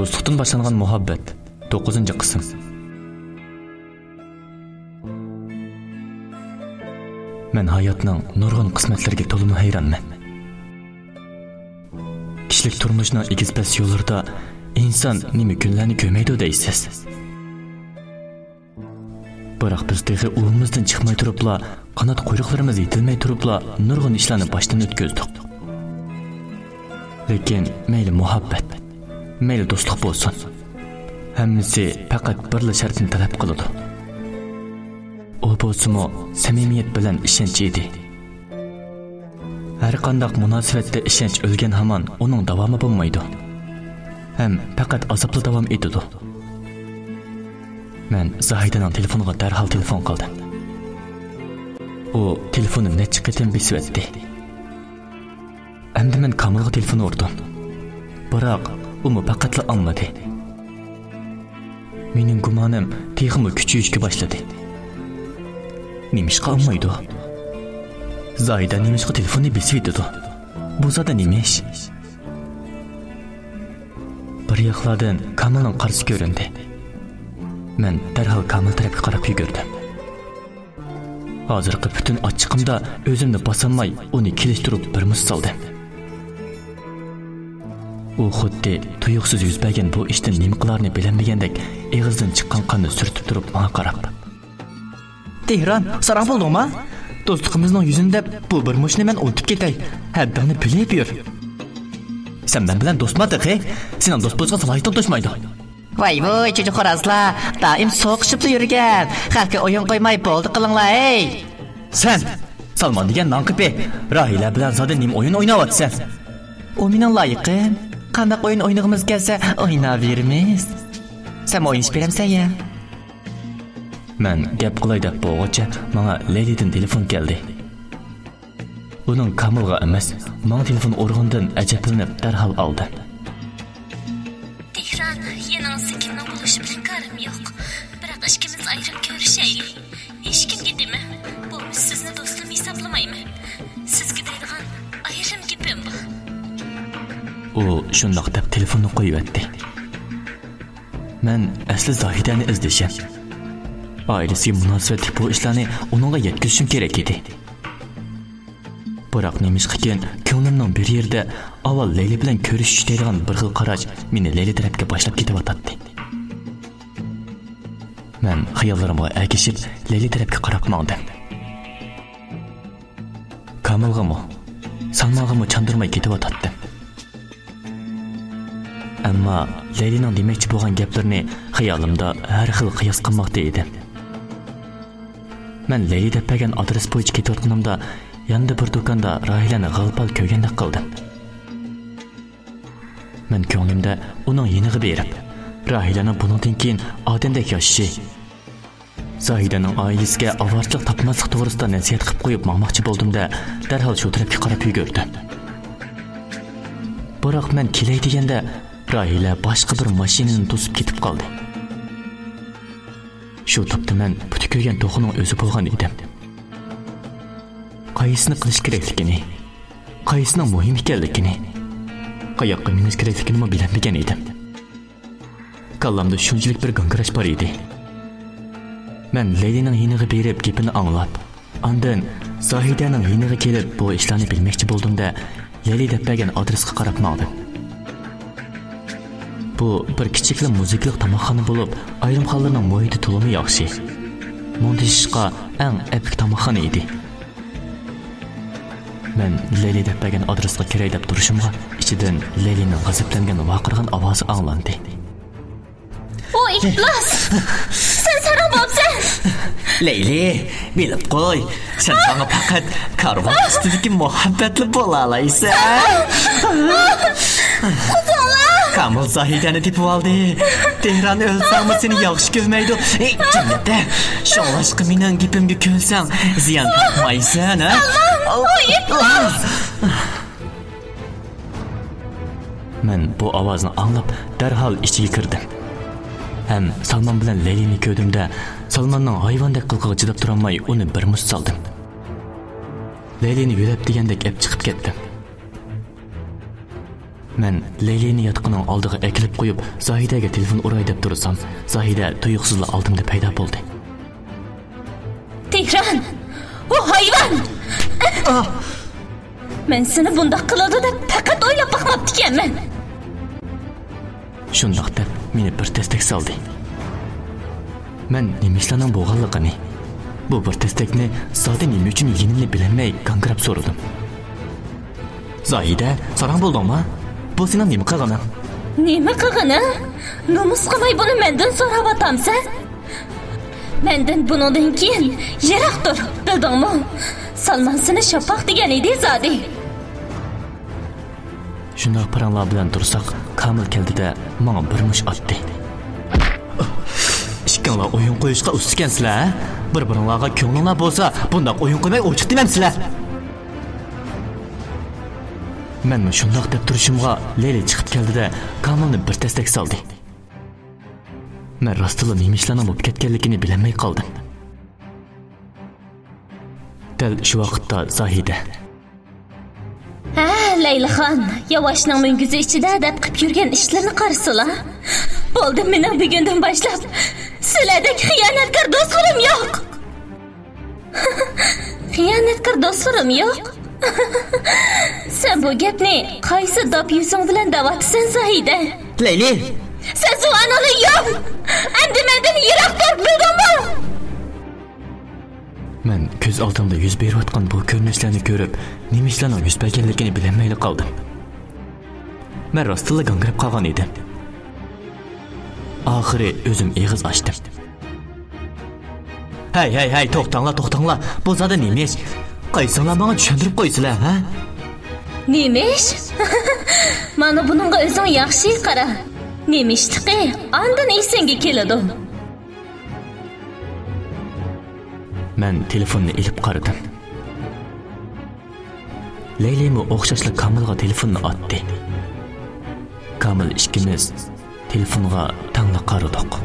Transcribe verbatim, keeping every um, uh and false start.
دوستلۇقتىن باشلانغان مۇھەببەت، توققۇزىنچى قىسىم. مەن ھاياتنىڭ نۇرغۇن قىسمەتلىرىگە تولىمۇ ھەيرانمەن. كىشىلىك تۇرمۇشنىڭ ئېگىز-پەس يوللىرىدا ئىنسان نېمە كۈنلەرنى كۆرمەيدۇ دەيسىز؟ بىراق بىز تېخى ئۇۋىمىزدىن چىقماي تۇرۇپلا، قانات قۇيرۇقلىرىمىز يېتىلمەي تۇرۇپلا نۇرغۇن ئىشلارنى باشتىن ئۆتكۈزدۇق. لېكىن مەيلى مۇھەببەت، مەيلى دوستلۇق بولسۇن، ھەممىسى پەقەت بىرلا شەرتنى تەلەپ قىلىدۇ. ئۇ بولسىمۇ سەمىمىيەت بىلەن ئىشەنچ ئىدى. ھەر قانداق مۇناسىۋەتتە ئىشەنچ ئۆلگەن ھامان ئۇنىڭ داۋامى بولمايدۇ. ھەم پەقەت ئازابلا داۋام ئېتىدۇ. مەن زاھىدەنىڭ تېلېفونىغا دەرھال تېلېفون قىلدىم. ئۇ تېلېفوننى نەچچە قېتىم بېسىۋەتتى. ئەمدى مەن كامىلغا تېلېفون ئۇردۇم. بىراق ئۇمۇ پەقەتلا ئاڭلىمىدى. مېنىڭ گۇمانىم تېخىمۇ كۈچىيىشكە باشلىدى. نېمىشقا ئاڭلىمايدۇ؟ زاھىدە نېمىشقا تېلېفوننى بېسىۋېتىدۇ؟ بۇ زادى نېمە ئىش؟ بىر ياقلاردىن كامىلنىڭ قارىسى كۆرۈندى. مەن دەرھال كامىل تەرەپكە قاراپ يۈگۈردۈم. ھازىرقى پۈتۈن ئاچچىقىمدا ئۆزۈمنى باسالماي، ئۇنى كېلىشتۈرۈپ بىر مۇشت سالدىم. ئۇ خۇددى تۇيۇقسىز يۈز بەرگەن بۇ ئىشتىن نېمە قىلارىنى بىلەلمىگەندەك، ئېغىزىدىن چىققان قاننى سۈرتۈپ تۇرۇپ ماڭا قاراپ. تېھران، ساراڭ بولدۇڭما؟ دوستلۇقىمىزنىڭ يۈزىنى دەپ، بۇ بىر مۇشتنى مەن ئۇنتۇپ كېتەي. ھەددىڭنى بىلىپ يۈر. سەن مەن بىلەن دوستما تېخى؟ سېنىڭ دوست بولۇشقا سالاھىيىتىڭ توشمايدۇ. ۋاي ۋۇي، چۈجە خورازلار، دائىم سوقۇشۇپلا يۈرگەن، خەقكە ئويۇن قويماي بولدى قىلىڭلار ھەي! سەن! سالمان دېگەن نانقېپى، راھىلە بىلەن زادى نېمە ئويۇن ئويناۋاتىسەن؟ ئۇ مېنىڭ لايىقىم. قانداق ئويۇن ئوينىغۇمىز كەلسە ئويناۋېرىمىز. سەنمۇ ئوينىشىپ بېرەمسەن يا؟ مەن گەپ قىلاي دەپ بولغۇچە ماڭا لەيلىدىن تېلېفون كەلدى. ئۇنىڭ كامىلغا ئەمەس، ماڭا تېلېفون ئۇرغىنىدىن ئەجەبلىنىپ دەرھال ئالدىم. تېھران، يېنىڭىزدا كىمنىڭ بولۇشى بىلەن كارىم يوق. بىراق ئىككىمىز ئايرىم كۆرۈشەيلى. ھېچكىمگە دېمە. بولمىسا سىزنى دوستۇم ھېسابلىمايمەن. سىزگە دەيدىغان ئايرىم گېپىم بار. ئۇ شۇنداق دەپ تېلېفوننى قويۇۋەتتى. مەن ئەسلى زاھىدەنى ئىزدىشىم، ئائىلىسىگە مۇناسىۋەتلىك بۇ ئىشلارنى ئۇنىڭغا يەتكۈزۈشۈم كېرەك ئىدى. بىراق نېمىشقىكىن كۆڭلۈمنىڭ بىر يېرىدە ئاۋۋال لەيلى بىلەن كۆرۈشۈش دەيدىغان بىر خىل قاراش مېنى لەيلى تەرەپكە باشلاپ كېتىۋاتاتتى. مەن خىياللىرىمغا ئەگىشىپ لەيلى تەرەپكە قاراپ ماڭدىم. كامىلغىمۇ، سالمانغىمۇ چاندۇرماي كېتىۋاتاتتىم. ئەمما لەيلىنىڭ دېمەكچى بولغان گەپلىرىنى خىيالىمدا ھەر خىل قىياس قىلماقتا ئىدىم. مەن لەيلى دەپ بەرگەن ئادرېس بويىچە كېتىۋاتقىنىمدا، ياندا بىر دۇكاندا راھىلەنى غالىپلا كۆرگەندەك قىلدىم. مەن كۆڭلۈمدە ئۇنىڭ يېنىغا بېرىپ، راھىلەنىڭ بۇنىڭدىن كېيىن ئادەمدەك ياشىشى، زاھىدەنىڭ ئائىلىسىگە ئاۋارىچىلىك تاپماسلىق توغرىسىدا نەسىھەت قىلىپ قويۇپ ماڭماقچى بولدۇم-دە، دەرھال شۇ تەرەپكە قاراپ يۈگۈردۈم. بىراق مەن كېلەي دېگەندە، راھىلە باشقا بىر ماشىنىنى توسۇپ كېتىپ قالدى. شۇ تاپتا مەن پۇتى كۆيگەن توخۇنىڭ ئۆزى بولغان ئىدىم. قايسىنى قىلىش كېرەكلىكىنى، قايسىنىڭ مۇھىم ئىكەنلىكىنى، قاياققا مېڭىش كېرەكلىكىنىمۇ بىلەلمىگەن ئىدىم. كاللامدا شۇنچىلىك بىر گاڭگىراش بار ئىدى. مەن لەيلىنىڭ يېنىغا بېرىپ گېپىنى ئاڭلاپ، ئاندىن زاھىدەنىڭ يېنىغا كېلىپ بۇ ئىشلارنى بىلمەكچى بولدۇم-دە، لەيلى دەپ بەرگەن ئادرېسقا قاراپ ماڭدىم. بۇ بىر كىچىكلا مۇزىكىلىق تاماقخانا بولۇپ، ئايرىم خانىلارنىڭ مۇھىتى تولىمۇ ياخشى. مۇڭدىشىشقا ئەڭ ئەپلىك تاماقخانا ئىدى. مەن لەيلى دەپ بەرگەن ئادرېسقا كىرەي دەپ تۇرۇشۇمغا، ئىچىدىن لەيلىنىڭ غەزەپلەنگەن ۋارقىرىغان ئاۋازى ئاڭلاندى. ئۇ ئىپلاس! سەن ساراڭ بوپسەن! لەيلى، بىلىپ قوي، سەن ماڭا پەقەت كارۋان ئۈستىدىكى مۇھەببەتلا بولالايسەن. قۇتۇڭلار! كامىل زاھىدەنى تېپىۋالدى. تېھران ئۆلسەڭمۇ سېنى ياخشى كۆرمەيدۇ. ئېي، جەننەتتە! شۇڭلاشقا مېنىڭ گېپىمگە كۆنسەڭ، زىيان تارتمايسەن، ھە؟ ئاللا، ئۇ ئىپلاس! مەن بۇ ئاۋازنى ئاڭلاپ، دەرھال ئىچىگە كىردىم. ھەم سالمان بىلەن لەيلىنى كۆردۈم-دە، سالماننىڭ ھايۋاندەك قىلىقىغا چىداپ تۇرالماي، ئۇنى بىر مۇشت سالدىم. لەيلىنى يۆلەپ دېگەندەك ئەپ چىقىپ كەتتىم. مەن لەيلىنى ياتىقىنىڭ ئالدىغا ئەكېلىپ قويۇپ، زاھىدەگە تېلېفون ئۇراي دەپ تۇرسام، زاھىدە تۇيۇقسىزلا ئالدىمدا پەيدا بولدى. تېھران! ئۇ ھايۋان! مەن سېنى بۇنداق قىلىدۇ دەپ پەقەت ئويلاپ باقماپتىكەنمەن. شۇنداق دەپ مېنى بىر تەستەك سالدى. مەن نېمە ئىشلارنىڭ بولغانلىقىنى، بۇ بىر تەستەكنى زادى نېمە ئۈچۈن يېگىنىمنى بىلەلمەي گاڭگىراپ سورىدىم. زاھىدە، ساراڭ بولدۇڭما؟ بۇ سېنىڭ نېمە قىلغىنىڭ؟ نېمە قىلغىنىڭ؟ نومۇس قىلماي بۇنى مەندىن سوراۋاتامسەن؟ مەندىن بۇنىڭدىن كېيىن يىراق تۇر، بىلدىڭمۇ؟ سالمان سېنى شاپاق دېگەن ئىدى زادى. شۇنداق پاراڭلار بىلەن تۇرساق، كامىل كەلدى-دە، ماڭا بىر مۇش ئاتتى. ئىككىڭلار ئويۇن قويۇشقا ئۇستىكەنسىلەر، ھە؟ بىر-بىرىڭلارغا كۆڭلۈڭلار بولسا، بۇنداق ئويۇن قويماي ئوچۇق دېمەمسىلەر. مەنمۇ شۇنداق دەپ تۇرۇشۇمغا، لەيلى چىقىپ كەلدى-دە، كامىلنى بىر تەستەك سالدى. مەن راستتىنلا نېمە ئىشلارنىڭ بولۇپ كەتكەنلىكىنى بىلەلمەي قالدىم. دەل شۇ ۋاقىتتا زاھىدە. ھە، لەيلىخان، ياۋاشنىڭ مۈڭگۈزى ئىچىدە دەپ قىپ يۈرگەن ئىشلىرىنى قارىسىلا. بولدى، مېنىڭ بۈگۈندىن باشلاپ سىلەردەك خىيانەتكار دوستلىرىم يوق. خىيانەتكار دوستلىرىم يوق؟ سەن بۇ گەپنى قايسى داپ يۈزۈڭ بىلەن دەۋاتىسەن، زاھىدە؟ لەيلى! سەن زۇۋانىڭنى يۇم! ئەمدى مەندىن يىراق تۇر، بىلدىڭمۇ؟ مەن كۆز ئالدىمدا يۈز بېرىۋاتقان بۇ كۆرۈنۈشلەرنى كۆرۈپ، نېمە ئىشلارنىڭ يۈز بەرگەنلىكىنى بىلەلمەيلا قالدىم. مەن راستتىنلا گاڭگىراپ قالغان ئىدىم. ئاخىرى ئۆزۈم ئېغىز ئاچتىم. ھەي، ھەي، ھەي، توختاڭلار، توختاڭلار. بۇ زادى نېمە ئىش؟ قايسىڭلار ماڭا چۈشەندۈرۈپ قويىسىلەر، ھە؟ نېمە ئىش؟ مانا بۇنىڭغا ئۆزۈڭ ياخشى قارا. نېمە ئىشلىقى ئاندىن ئېسىڭگە كېلىدۇ. مەن تېلېفوننى ئېلىپ قارىدىم. لەيلىمۇ ئوخشاشلا كامىلغا تېلېفوننى ئاتتى. كامىل ئىككىمىز تېلېفونغا تەڭلا قارىدۇق.